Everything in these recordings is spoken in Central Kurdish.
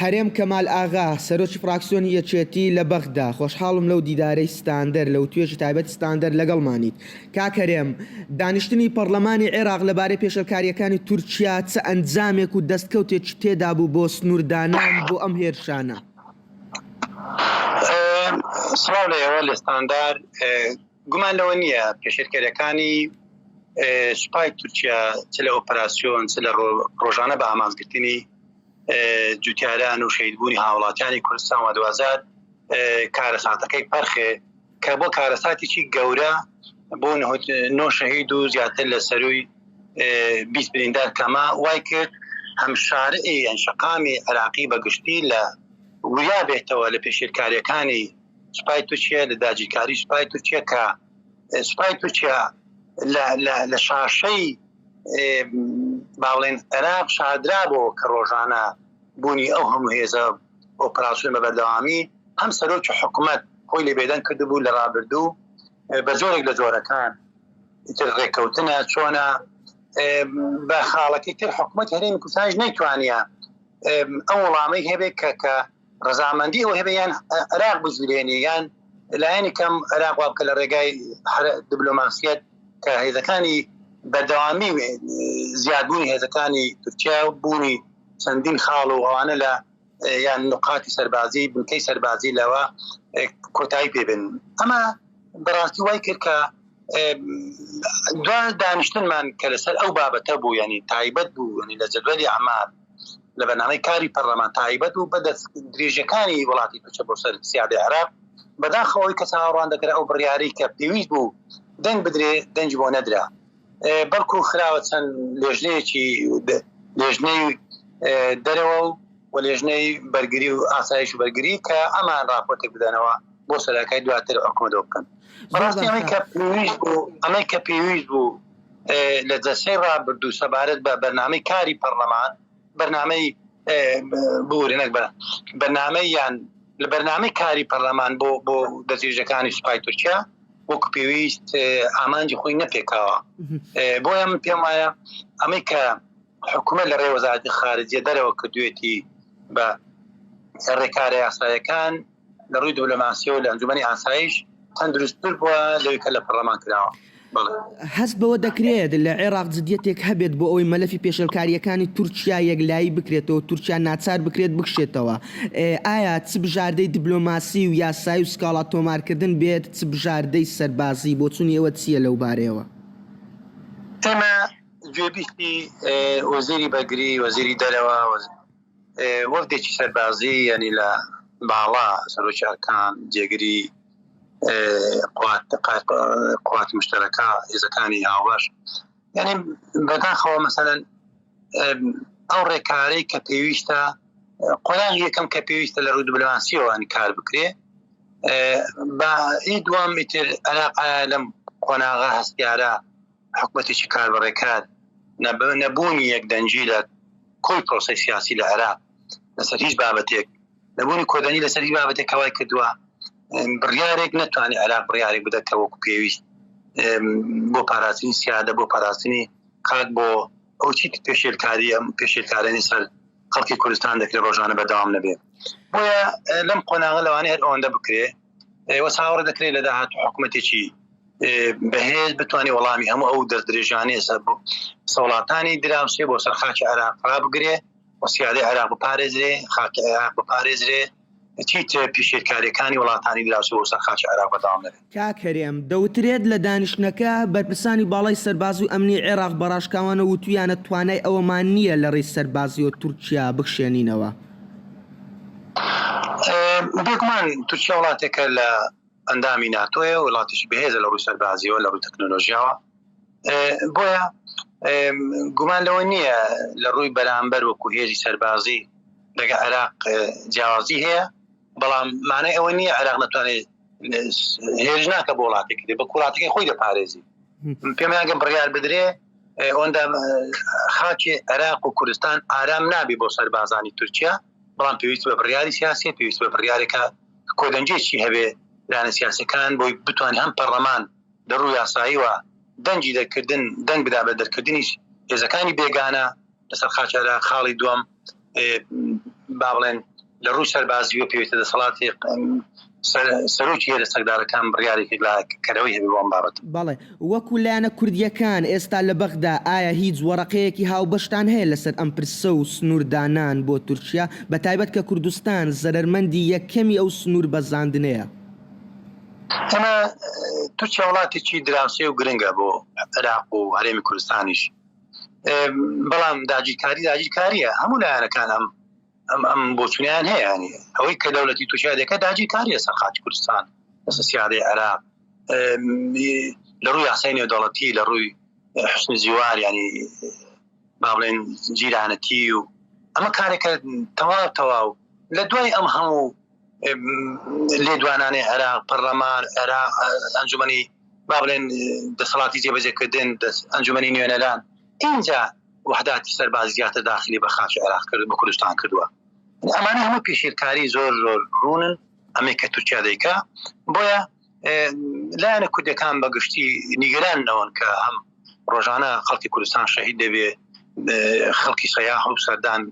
هەرێم کەمال ئاغا، سەرۆکی فراکسیۆنی یەکێتی لە بەغدا، خۆشحاڵم لەو دیدارەی ستاندەر لە وتوێژی تایبەتی ستاندەر لەگەڵمانیت. کاک هەرێم، دانیشتنی پەڕلەمانی عێراق لەبارەی پێشێلکارییەکانی تورکیا چ ئەنجامێک و دەستکەوتێکی تێدابوو بۆ سنووردانان بۆ ئەم هێرشانە؟ سڵاو لە ئێوە لە ستاندار. گومان لەوە نییە پێشێلکەرەکانی سوپای تورکیا چ لە ئۆپەراسیۆن چ لە ڕۆژانە بە ئامانجگرتنی جوتیاران و شەهیدبوونی هاوڵاتیانی کوردستان و دوازار کارەساتەکەی پەرخێ کە بۆ کارەساتێکی گەورە بۆ نۆ شەهید و زیاتر لە سەروی 20 بریندار کەما وای کرد هەم شارعی یان شەقامی عراقی بەگشتی لە وریا بێتەوە لە پێشێلکاریەکانی سوپای تورکیا لە داگیرکاری سوپای تورکیا کە سوپای تورکیا لە شاشەی باڵێن عێراق شاردرا بۆ کە ڕۆژانە بوونی ئەو هەموو هێزە ئۆپراسیۆن بە بەردەوامی هەم سەرۆکی حکوومەت خۆی لێ بێدەنگ کردبوو لە ڕابردوو بە جۆرێک لە جۆرەکان ئیتر ڕێککەوتنە چۆنە بە خاڵەکەی تر حکوومەت هەرێمی کوردستانیش نەیتوانیە ئەو وەڵامەی هەبێت کە کە ڕەزامەندی ئەو هەبێ یان عێراق بجولێنێ یان لایەنی کەم عێراق وا بکە لە ڕێگای دیبلۆماسیەت کە هێزەکانی بەردەوامی زیادبوونی هێزەکانی تورکیا و بوونی چەندین خاڵ و ئەوانە لە یان نقاتی سەربازی بنکەی سەربازی لەوە کۆتایی پێبن ئەمە بەڕاستی وای کرد کە دو دانیشتنمان کە لەسەر ئەو بابەتە بوو ینی تایبەت بوو ینی لە جەدوەلی ئەمار لە بەرنامەی کاری پەرلەمان تایبەت بوو بە دەست درێژەکانی وڵاتی تورکیا بۆ سەر سیادەی عێراق بەداخەوەی کە چاوەڕوان دەکرا ئەو بڕیارەی کە پێویست بوو دەنگ بدرێ دەنگی بۆ نەدرا بەڵکو خراوە چەند لێژنەیەکی لێژنەی دەرەوە و و لێژنەی بەرگری و ئاسایش و بەرگری کە ئەمان راپۆرتێک بدەنەوە بۆ سەراکای دواتر حکومەتەوە بکەن بەڕاستی ئەمەی کە پێویست بوو ئەمەی کە پێویست بوو لە جەسەی ڕابردوو سەبارەت بە بەرنامەی کاری پەرلەمان بەرنامەی بورە نەک بە بەرنامەی یان لە بەرنامەی کاری پەرلەمان بۆ بۆ دەستێژەکانی سوپای تورکیا وەکو پێویست ئامانجی خۆی نەپێکاوە بۆیە من پێم وایە ئەمەی کە حکوومەت لە ڕێ وەزارەتی خارجیە دەرەوە کردوێتی بە ڕێکارە یاسایەکان لە ڕووی دبلۆماسیەوە لە ئەنجومەنی ئاسایش تەندروستتر بووە لەوەی کە لە پەرلەمان کراوە. بەڵێ. هەست بەوە دەکرێت لە عێراق جدیەتێک هەبێت بۆ ئەوەی مەلەفی پێشێلکارییەکانی تورکیا یەکلایی بکرێتەوە، تورکیا ناچار بکرێت بکشێتەوە. ئایا چ بژاردەی دبلۆماسی و یاسایی و سکاڵا تۆمارکردن بێت، چ بژاردەی سەربازی، بۆچوونی ئێوە چییە لەو بارەیەوە؟ ئێمە گوێبیستی وەزیری بەرگری، وەزیری دەرەوە، وەفدێکی سەربازی یانی لە باڵا سەرۆکی ئەرکان جێگری قوات مشتەرەکە هێزەکانی هاوبەش یعنی بەداخەوە مەسەلەن ئەو ڕێکارەی کە پێویستە قۆناغ یەکەم کە پێویستە لە ڕوو دیبلۆماسیەوە کار بکرێ بە ئی دوام ئیتر عێراق لەم قۆناغە هەستیارە حکومەتێکی کاربەڕێکار، نەبوونی یەکدەنگی لە کۆی پرۆسەی سیاسی لە عێراق لەسەر هیچ بابەتێک، نەبوونی کۆدەنگی لەسەر هیچ بابەتێک کە وای کردووە بڕیارێک نەتوانێت عێراق بڕیارێک بدات کە وەکو پێویست بۆ پاراستنی سیادە بۆ پاراستنی خاک بۆ ئەو چی پێشێلکاری ئەم پێشێلکارانی سەر خەڵکی کوردستان دەکرێت ڕۆژانە بەردەوام نەبێت بۆیە لەم قۆناغە لەوانەیە هەر ئەوەندە بکرێ ئێوە چاوەڕێ دەکرێت لە داهاتوو حکوومەتێکی بەهێز بتوانێت وەڵامی هەموو ئەو دەستدرێژانەی سەر وڵاتانی دراوسێ بۆ سەر خاکی عێراق ڕابگرێ و سیادەی عێراق بپارێزرێ خاکی عێراق بپارێزرێ چیتر پیشێلکاریەکانی وڵاتانی دراوسێ بۆ سەر خاکی عێراق بەردەوام نەبێت. کاک هەرێم، دەوترێت لە دانیشتنەکە بەرپرسانی باڵای سەربازی و ئەمنی عێراق بە ڕاشکاوانە وتویانە توانای ئەوەمان نییە لە ڕێی سەربازیەوە تورکیا بکشێنینەوە. بێگومان تورکیا وڵاتێکە لە ئەندامی ناتۆیە وڵاتێکی بەهێزە لە ڕووی سەربازیەوە لە ڕووی تەکنۆلۆژیاوە بۆیە گومان لەوە نییە لە ڕووی بەرامبەر وەکو هێزی سەربازی لەگە عێراق جیاوازی هەیە بەڵام مانای ئەوە نییە عێراق نەتوانێت هێرش ناکە بۆ وڵاتێکی بە وڵاتەکەی خۆی دەپارێزی پێمانگە بڕیار بدرێ ئەوەندە خاکی عێراق و کوردستان ئارام نابی بۆ سەربازانی تورکیا بەڵام پێویست بە بڕیاری سیاسی پێویست بە بڕیارێکە کۆدەنگێکی هەبێ لایەنە سیاسەکان بۆی بتوان هەم پەرلەمان لە ڕوو یاساییوە دەنگی دەرکردن دەنگ بدا بە دەرکردنی هێزەکانی بێگانە لەسەر خاکی عێراق خاڵی دووەم با بڵێن. لە ڕووی سەربازیەوە پێویستە دەسەڵاتی سەرۆکی هێزە چەکدارەکان بڕیارێکی یەکلاکەرەوەی هەبێ بۆ ئەم بابەتە. بەڵێ، وەکو لایەنە کوردییەکان ئێستا لە بەغدا ئایا هیچ وەڕەقەیەکی هاوبەشتان هەیە لەسەر ئەم پرسە و سنوور دانان بۆ تورکیا، بەتایبەت کە کوردستان زەرەرمەندی یەکەمی ئەو سنوور بەزاندنەیە؟ ئێمە تورکیا وڵاتێکی دراوسێ و گرنگە بۆ عێراق و هەرێمی کوردستانیش، بەڵام داگیرکاری داگیرکارییە، هەموو لایەنەکان ئەم ئەم ئەم بۆچونیان هەیە ینی ئەوەی کە دەولەتی تورکیا دەکە داگیرکاریە سەر خاکی کوردستان لەسەر سیادەی عێراق لە ڕووی یاسای نێودەوڵەتی لە ڕووی حسن زیوار ینی با بڵێن جیرانەتی و ئەمە کارێکە تەواو تەواو لە دوای ئەم هەموو لێدوانانەی عێراق پەرلەمان عێراق ئەنجومەنی با بڵێن دەسەڵاتی جێبەجێکردن ئەنجومەنی نوێنەران اینجا وەحداتی سەربازی زیاتر داخلی بە خاکی عێراق کرد بە کوردستان کردووە ئەمانە هەموو پێشێلکاری زۆر زۆر ڕوونن ئەمەی کە تورکیا دەیکا بۆیە لایەنە کوردەکان بە گشتی نیگەران نەوەن کە هەم ڕۆژانە خەڵکی کوردستان شەهید دەبێ خەڵکی سەیاح و سەردان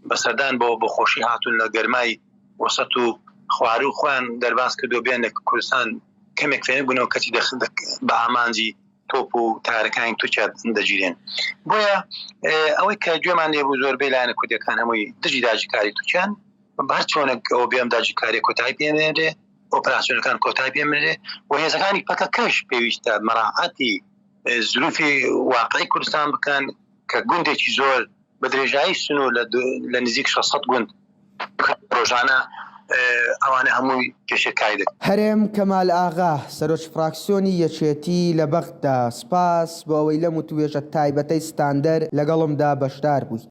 بە سەردان بۆ بۆ خۆشی هاتوون لە گەرمای وەسەت و خواروو خۆیان دەرباز کردو بێن لە کوردستان کەمێک فێنک بوونەوە کەچی بە ئامانجی تۆپ و تارەکانی تورکیا دەگیرێن بۆیە ئەوەی کە گوێمان لێ بوو زۆربەی لایەنە کوردەکان هەمووی دژی داگیرکاری تورکیان بە هەر چۆنێک ئەوە بێم داگیرکاری کۆتایی پێنێنرێ ئۆپراسیۆنەکان کۆتایی پێمنرێ و هێزەکانی پەکەکەش پێویستە مەراعاتی زروفی واقعی کوردستان بکەن کە گوندێکی زۆر بە درێژایی سنوور لە نزیک 600 گوند ڕۆژانە ئەوانە هەمووی پێشێلکاری دەکەن. هەرێم کەمال ئاغا، سەرۆکی فراکسیۆنی یەکێتی لە بەغدا، سپاس بۆ ئەوەی لەم وتووێژە تایبەتەی ستاندەر لەگەڵمدا بەشدار بوویت.